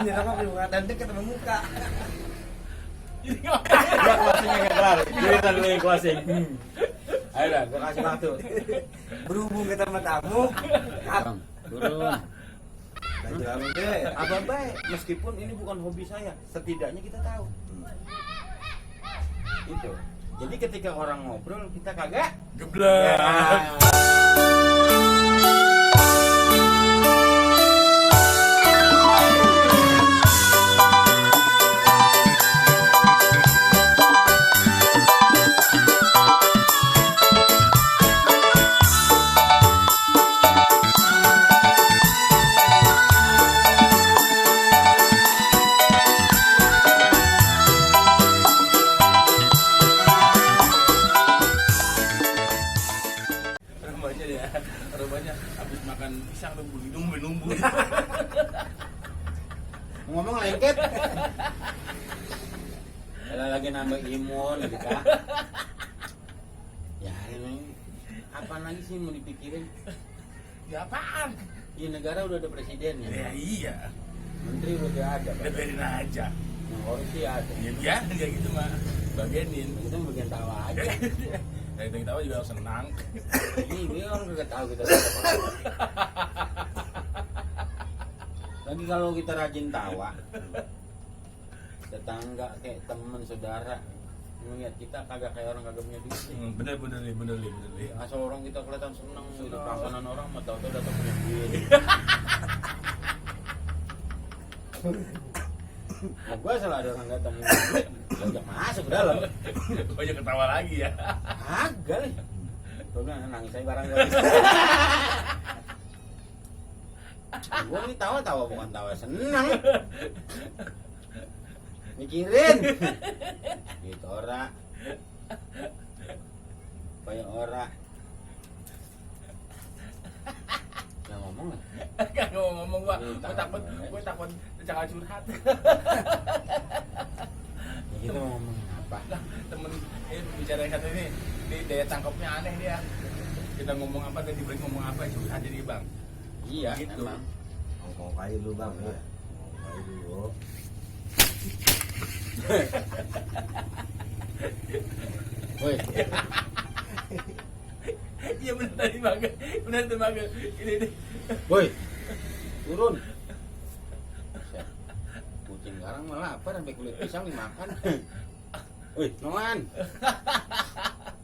Nyerang muka dan dekat sama muka. Jadi nggak Closingnya nggak kelar. Kita dulu yang closing. Ayo dah, gua kasih waktu. Berhubung kita sama tamu. Bang, turun. Lanjut apa deh? Apa baik, meskipun ini bukan hobi saya, setidaknya kita tahu. Itu. Jadi ketika orang ngobrol kita kagak geblek. Rupanya habis makan pisang tuh numbu. ngomong lengket. Kalau lagi nambah imun gitu kan. Ya ini apa lagi sih mau dipikirin? Ya apaan? Di negara udah ada presidennya. Ya iya. Menteri udah ada. Udah biarin aja. Korupsi ada. Ya biarin kayak gitu mah. Bagianin. Kita bagian tawa aja. Dari kita tahu juga senang. Ini dia orang kagak tahu kita. Lagi kalau kita rajin tawa, tetangga kayak teman saudara ngeliat kita kagak kayak orang kagak punya duit. Bener nih. Asal orang kita kelihatan senang gitu, pasangan orang mah tahu-tahu datang punya duit. Nah, gua salah ada orang datang punya duit, ajak masuk ke dalam. Gua aja ketawa lagi ya. Agak nih. Gua bilang nangis aja barang gua. Gua ini tawa-tawa bukan tawa senang. Mikirin. Gitu ora. Kayak ora. Yang ngomong lah. Gak ngomong gua takut jangan curhat. Kita mau ngomong apa? Temen bicara yang satu ini daya tangkapnya aneh dia. Kita ngomong apa dan diberi ngomong apa curhat jadi bang. Iya, Gitu. emang. Ngomong kayu dulu bang ya. Kayu dulu. Woi, Iya benar tadi bang. Benar tuh bang. Ini. woi. Turun. Buset. Kucing garang malah lapar sampai kulit pisang dimakan. Woi, nongan.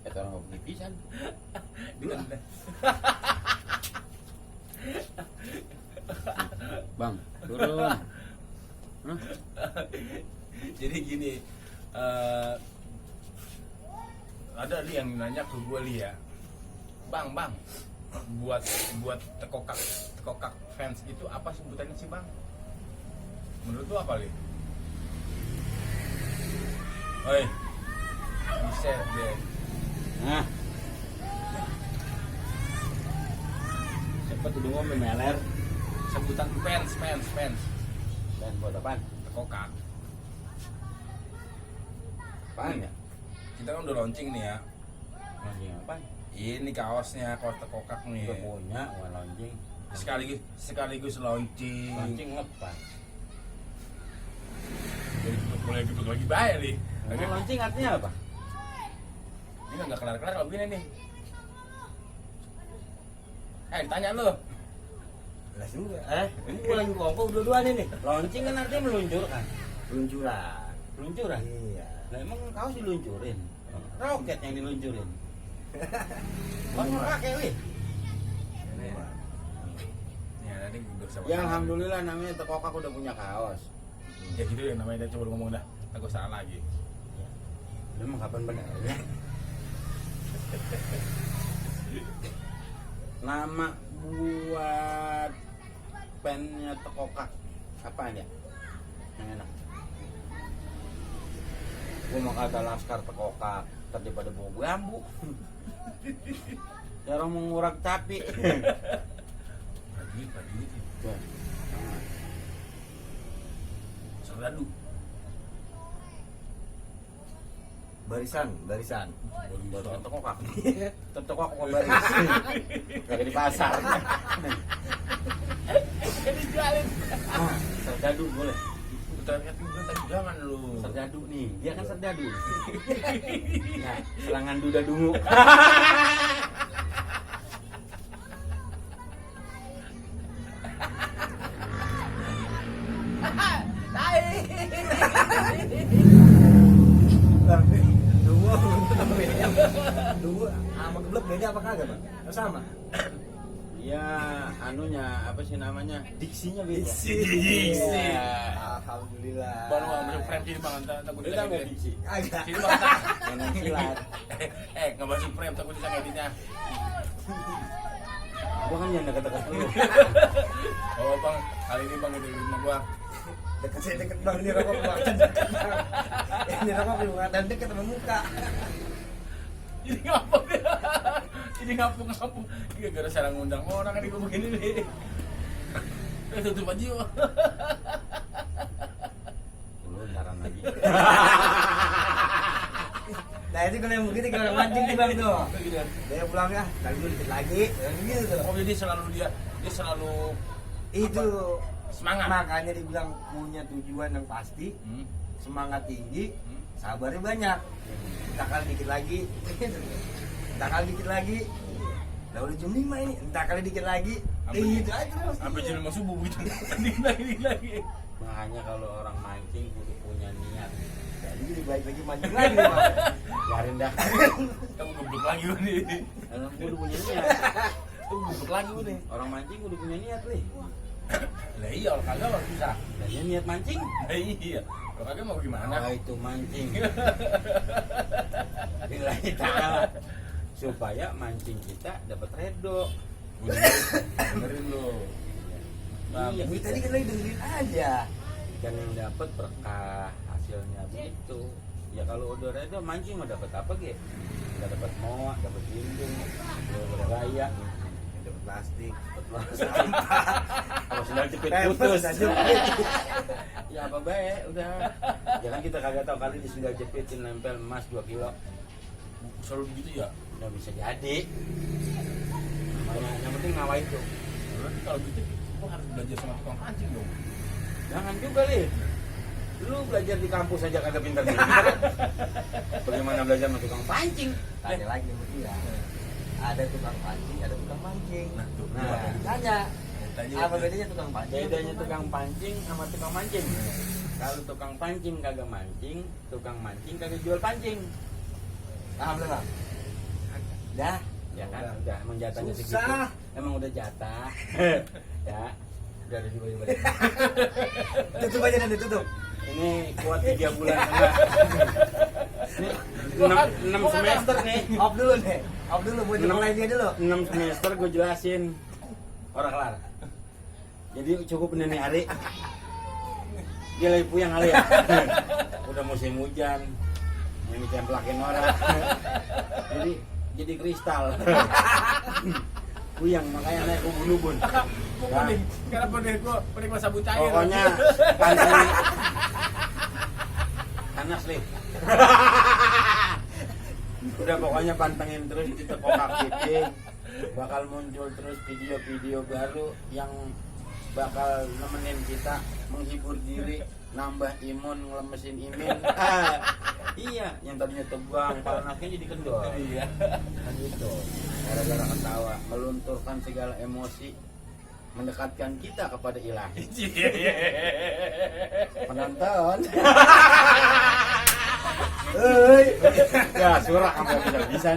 Kata orang mau beli pisang. Bang, turun. Hah? Jadi gini, ada nih yang nanya ke gue li ya, bang, buat tekokak fans itu apa sebutannya sih bang? Menurut lu apa li? Oi, bisa deh. Nah. Cepet udah ngomong meler. Sebutan fans. Dan buat apaan? Tekokak. Apaan ya? Kita kan udah launching nih ya. Launching apaan? Ini kaos tekokak nih. Udah punya, mau launching. Sekaligus launching. Launching lepas. Jadi mulai duduk lagi bayar nih. Mau launching artinya apa? Ini nggak kelar-kelar kalau begini nih. Ditanya lu. Lah juga. Ini gua lagi kongko dua-dua nih. Launching kan artinya meluncurkan. Peluncuran. Peluncuran? Iya. Lah emang kaos diluncurin? Roket yang diluncurin. Kan mau pakai wih. Ya nanti duduk sama. Ya alhamdulillah namanya Tekokak udah punya kaos. Ya gitu ya namanya, dia coba ngomong dah. Aku salah lagi. Emang kapan benar ya? Nama buat pennya Tekokak apa aja? Yang enak. Gua mau kata Laskar Tekokak, tadi pada bawa bambu. Cara mengurak capi. Pagi. Tuh. Serdadu. Barisan. Buat Tekokak. Tekokak mau baris. Kayak di pasar. Jadi jualin. Ah, Serdadu boleh. Ternyata gue tadi jangan lu. Serdadu nih, dia kan serdadu. Nah, serangan duda dungu. Dulu sama geblek beda apa kagak, Bang? Sama. Ya, anunya apa sih namanya? Diksinya beda. Diksi. Iya. Alhamdulillah. Bang lu masuk frame sini bang, takut Beda nggak diksi? Agak. Sini bang, Enak silat. nggak masuk frame takut bisa ngeditnya. Gua kan yang dekat-dekat lu. Oh bang, kali ini bang udah rumah gua. Deket sih deket bang, ini rokok bang. Deket bang. Ini rokok juga dan deket sama muka. Jadi ngapung ya. Jadi ngapung. Gara-gara salah ngundang orang kan gua begini nih. Tutup aja yuk. Lu ntaran lagi. Nah itu kalau yang begitu kalau mancing nih bang tuh. Dia pulang ya, kali dulu dikit lagi. Yang gitu. Oh jadi dia selalu Itu semangat. makanya dibilang punya tujuan yang pasti, semangat tinggi, sabarnya banyak. Entah kali dikit lagi, entah kali dikit lagi. Lah udah jam 5 ini, entah kali dikit lagi. Itu aja terus. Sampai jam 5 subuh gitu. Lagi. Makanya kalau orang mancing kudu punya niat. Jadi lebih baik lagi mancing lagi nih, Bang. Biarin dah. Kamu geblek lagi lu nih. Orang kudu punya niat. Kamu geblek lagi lu nih. Orang mancing kudu punya niat, Li. Lah iya kalau kagak harus bisa. Lah ya niat mancing. Lah iya. Kalau kagak mau gimana? Nah, itu mancing. Billahi ta'ala. Supaya mancing kita dapat redo. Dengerin lu. Iya, Ini tadi kan lagi dengerin aja. ikan yang dapat berkah hasilnya begitu. Ya kalau udah redo mancing mau dapat apa ge? Nggak dapat moa, dapat lindung, dapat raya, Dapat plastik. kalau sudah jepit Pempes, putus. sudah jepit. Ya apa baik, udah. Jangan kita kagak tahu kali di sudah jepitin nempel emas 2 kilo. Selalu begitu ya. Nggak bisa jadi. Namanya, yang penting ngawain tuh. Berarti kalau gitu gua harus belajar sama tukang pancing dong. Jangan juga, Li. Lu belajar di kampus aja kagak pintar-pintar. Bagaimana belajar sama tukang pancing? Tanya lagi sama dia. Ada tukang pancing, ada tukang mancing. Nah, tuh. Nah, Tanya. Tanya. Apa bedanya tukang pancing? bedanya tukang pancing sama tukang mancing. Kalau tukang pancing kagak mancing, tukang mancing kagak jual pancing. Paham belum, Bang? Dah. Ya kan, udah emang jatahnya segitu. Susah. Emang udah jatah. Ya, udah ada juga yang Tutup aja dan ditutup. Ini kuat 3 bulan enggak. Ini 6 semester nih. Off dulu nih. Off dulu buat mulai dia dulu. 6 semester gue jelasin. Orang kelar. Jadi cukup nenek hari. Dia lagi puyang kali ya. Udah musim hujan. Yang ditemplakin orang. Jadi kristal. Puyang makanya naik ubun-ubun. Gua pening. Karena pening masa sabun cair. Pokoknya pantang panas Li. Udah pokoknya pantengin terus di Tekokak TV. Bakal muncul terus video-video baru yang bakal nemenin kita menghibur diri, nambah imun, ngelemesin imun. Iya, yang tadinya tegang, panasnya jadi kendor. Iya. Kan gitu. Gara-gara ketawa, melunturkan segala emosi, mendekatkan kita kepada ilahi. Penonton. Hei. Ya, surak sampai tidak bisa.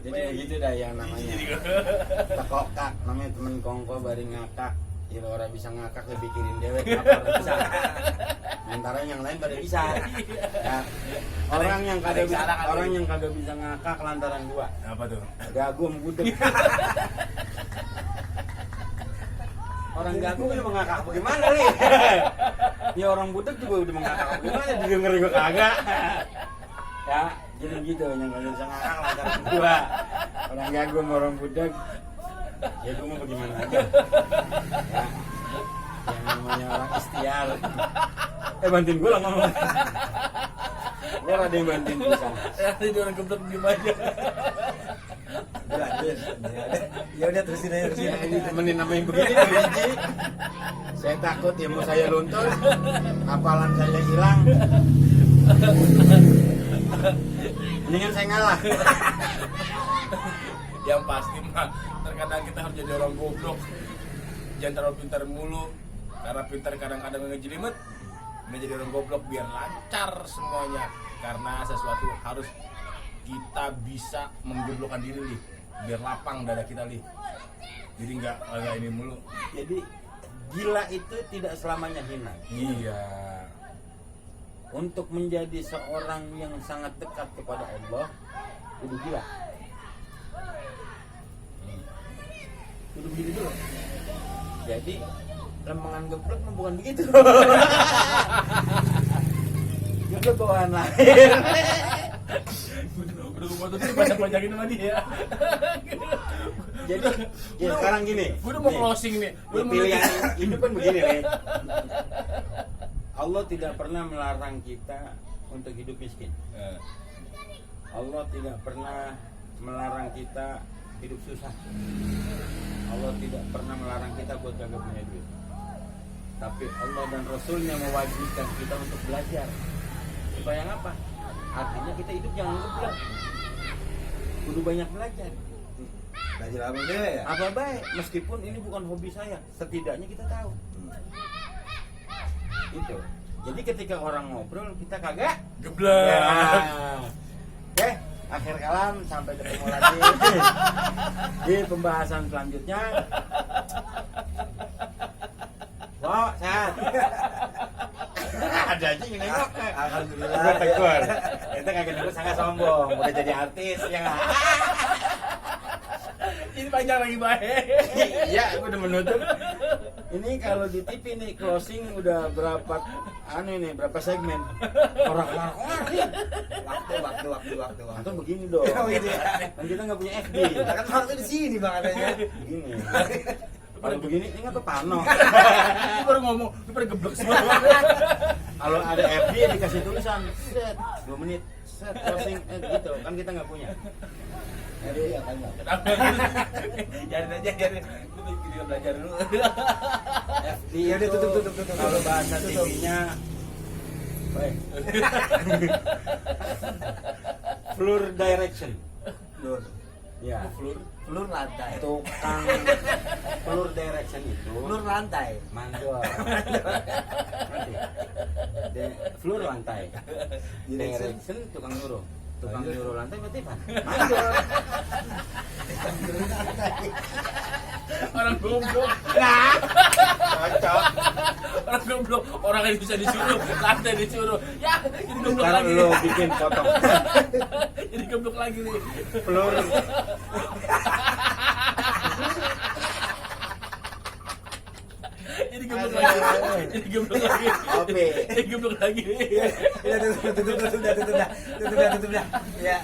Jadi begitu dah yang namanya. Tekokak, namanya temen kongko bari ngakak. Ya orang bisa ngakak lebih kirim dewek apa orang bisa. Sementara yang lain pada bisa. Ya. Orang yang kagak bisa ngakak lantaran gua. Apa tuh? Gagum gudeg. Orang gagum udah mengakak bagaimana nih? Ya orang budek juga udah mengakak bagaimana didengar juga kagak. Ya, jadi gitu yang kagak bisa ngakak lantaran gua. Orang gagum orang budek. Ya gua mau bagaimana aja. Ya. Yang namanya orang istiar. Bantuin gua lah ngomong. Gua ada yang bantuin bisa. Ini orang geblek diem aja. Ya udah terusin aja terusin. Ya ini temenin sama yang begini. Saya takut ilmu saya luntur, hafalan saya hilang. Mendingan saya ngalah. Yang pasti mah terkadang kita harus jadi orang goblok. Jangan terlalu pintar mulu. Karena pintar kadang-kadang ngejelimet. Menjadi orang goblok biar lancar semuanya. Karena sesuatu harus kita bisa menggoblokkan diri nih, biar lapang dada kita nih. Jadi nggak ini mulu. Jadi gila itu tidak selamanya hina. Iya. Untuk menjadi seorang yang sangat dekat kepada Allah, kudu gila. Kudu begitu dulu. Jadi lembangan geblek mah bukan begitu. Geblek bawaan lahir. Udah gue tuh panjang-panjangin sama dia. Jadi ya sekarang gini. Gue udah mau nih, closing nih. Gue mau pilihan hidup kan begini nih. Allah tidak pernah melarang kita untuk hidup miskin. Allah tidak pernah melarang kita hidup susah. Allah tidak pernah melarang kita buat jaga punya duit. Tapi Allah dan Rasulnya mewajibkan kita untuk belajar. Supaya apa? Artinya kita hidup jangan geblek. Kudu banyak belajar. Belajar apa deh ya? Apa baik, meskipun ini bukan hobi saya, setidaknya kita tahu. Itu. Jadi ketika orang ngobrol kita kagak geblek. ya. Oke, akhir kalam, sampai ketemu lagi di pembahasan selanjutnya. Wow, sehat. Ada aja yang nengok. Alhamdulillah. Udah tegur. Kita kagak nengok sangat sombong, udah jadi artis ya nggak? Ini panjang lagi baik. Iya, aku udah menutup. Ini kalau di TV nih closing udah berapa berapa segmen? Orang-orang Waktu. atau begini dong. Oh, gitu ya. Kan kita nggak punya FB. Kita kan harusnya di sini bang adanya. Begini. Kalau begini ini nggak Pano. Lu baru ngomong, lu pada geblek semua. Kalau ada FB dikasih tulisan set 2 menit set closing gitu kan kita nggak punya. Jadi ya kan. Jadi aja, jadi kita belajar dulu. FB Ya udah, itu tutup. kalau bahasa TV-nya baik. Floor direction. Flur. Ya. Flur lantai. Tukang floor direction itu Flur lantai. mandor. Nanti. Floor lantai. Direction tukang nyuruh. Tukang nyuruh lantai berarti apa? Mandor. Orang goblok. Nah, cocok. Orang goblok, orang yang bisa disuruh, lantai disuruh. Ya, jadi goblok Sekarang lagi. lo bikin potong. Jadi goblok lagi nih. Floor. Jadi goblok lagi. Jadi goblok lagi. Oke. Jadi goblok lagi. Ya tutup dah. Ya.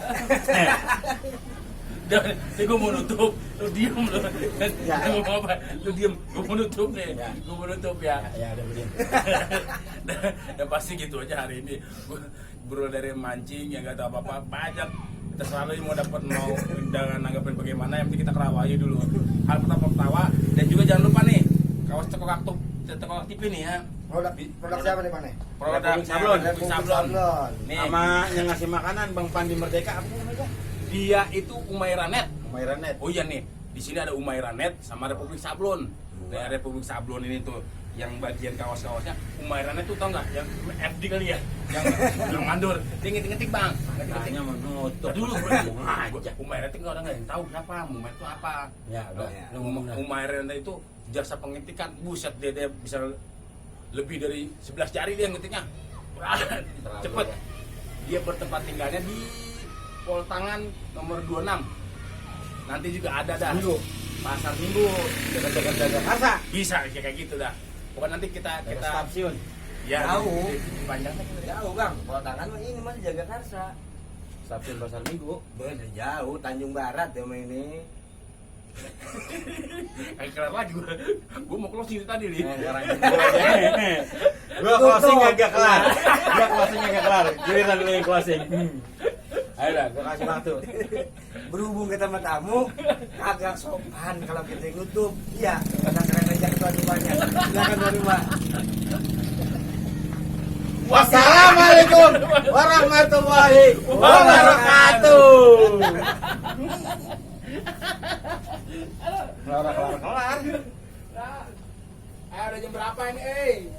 Dan gue mau nutup, lu diem lu. Ya. Lu ngomong apa? Lu diem, gue mau nutup nih. Ya. Gue mau nutup ya. Ya udah begini. Dan pasti gitu aja hari ini. Bro dari mancing yang gak tahu apa-apa banyak. Kita selalu mau dapat mau dengan nanggapin bagaimana, yang penting kita kerawa aja dulu. Hal pertama ketawa dan juga jangan lupa nih kaos teko TV nih ya. Produk siapa nih Pak nih? Produk Republik Sablon. Sablon. Nih, Sama yang ngasih makanan Bang Pandi Merdeka apa namanya? dia itu Umairanet. Umairanet. Oh iya nih, di sini ada Umairanet sama Republik Sablon. Nah, Republik Sablon ini tuh yang bagian kaos-kaosnya Umairanet tuh tau nggak? Yang FD kali ya, yang mandor. Dia ngetik-ngetik bang. Hanya menutup. Dulu ngajak. Umairanet itu orang nggak yang tahu siapa. Umairanet itu apa? Ya, udah. Lu ngomong dah. Umairanet itu jasa pengetikan. Buset dia bisa lebih dari 11 jari dia ngetiknya. Cepet. Ya. Dia bertempat tinggalnya di Pol Tangan nomor 26. Nanti juga ada dah. Minggu. Pasar Minggu. Dekat-dekat Jakarta. Bisa kayak gitu dah. Pokoknya nanti kita Stasiun. ya Jauh. panjangnya Jauh bang. Kalau tangan mah ini masih jaga karsa. Stasiun Pasar Minggu. Bener jauh. Tanjung Barat ya main ini. kayak kelar lagi gua mau closing tadi nih. Sekarang gua closing agak kelar. Gua closing agak kelar. Giliran lu yang closing. Ayo dah, gua kasih waktu. Berhubung kita sama tamu, agak sopan kalau kita yang nutup. Iya, kadang-kadang ngajak tuan rumahnya. Silakan tuan rumah. Wassalamualaikum warahmatullahi wabarakatuh. Kelar. Ayo udah jam berapa ini?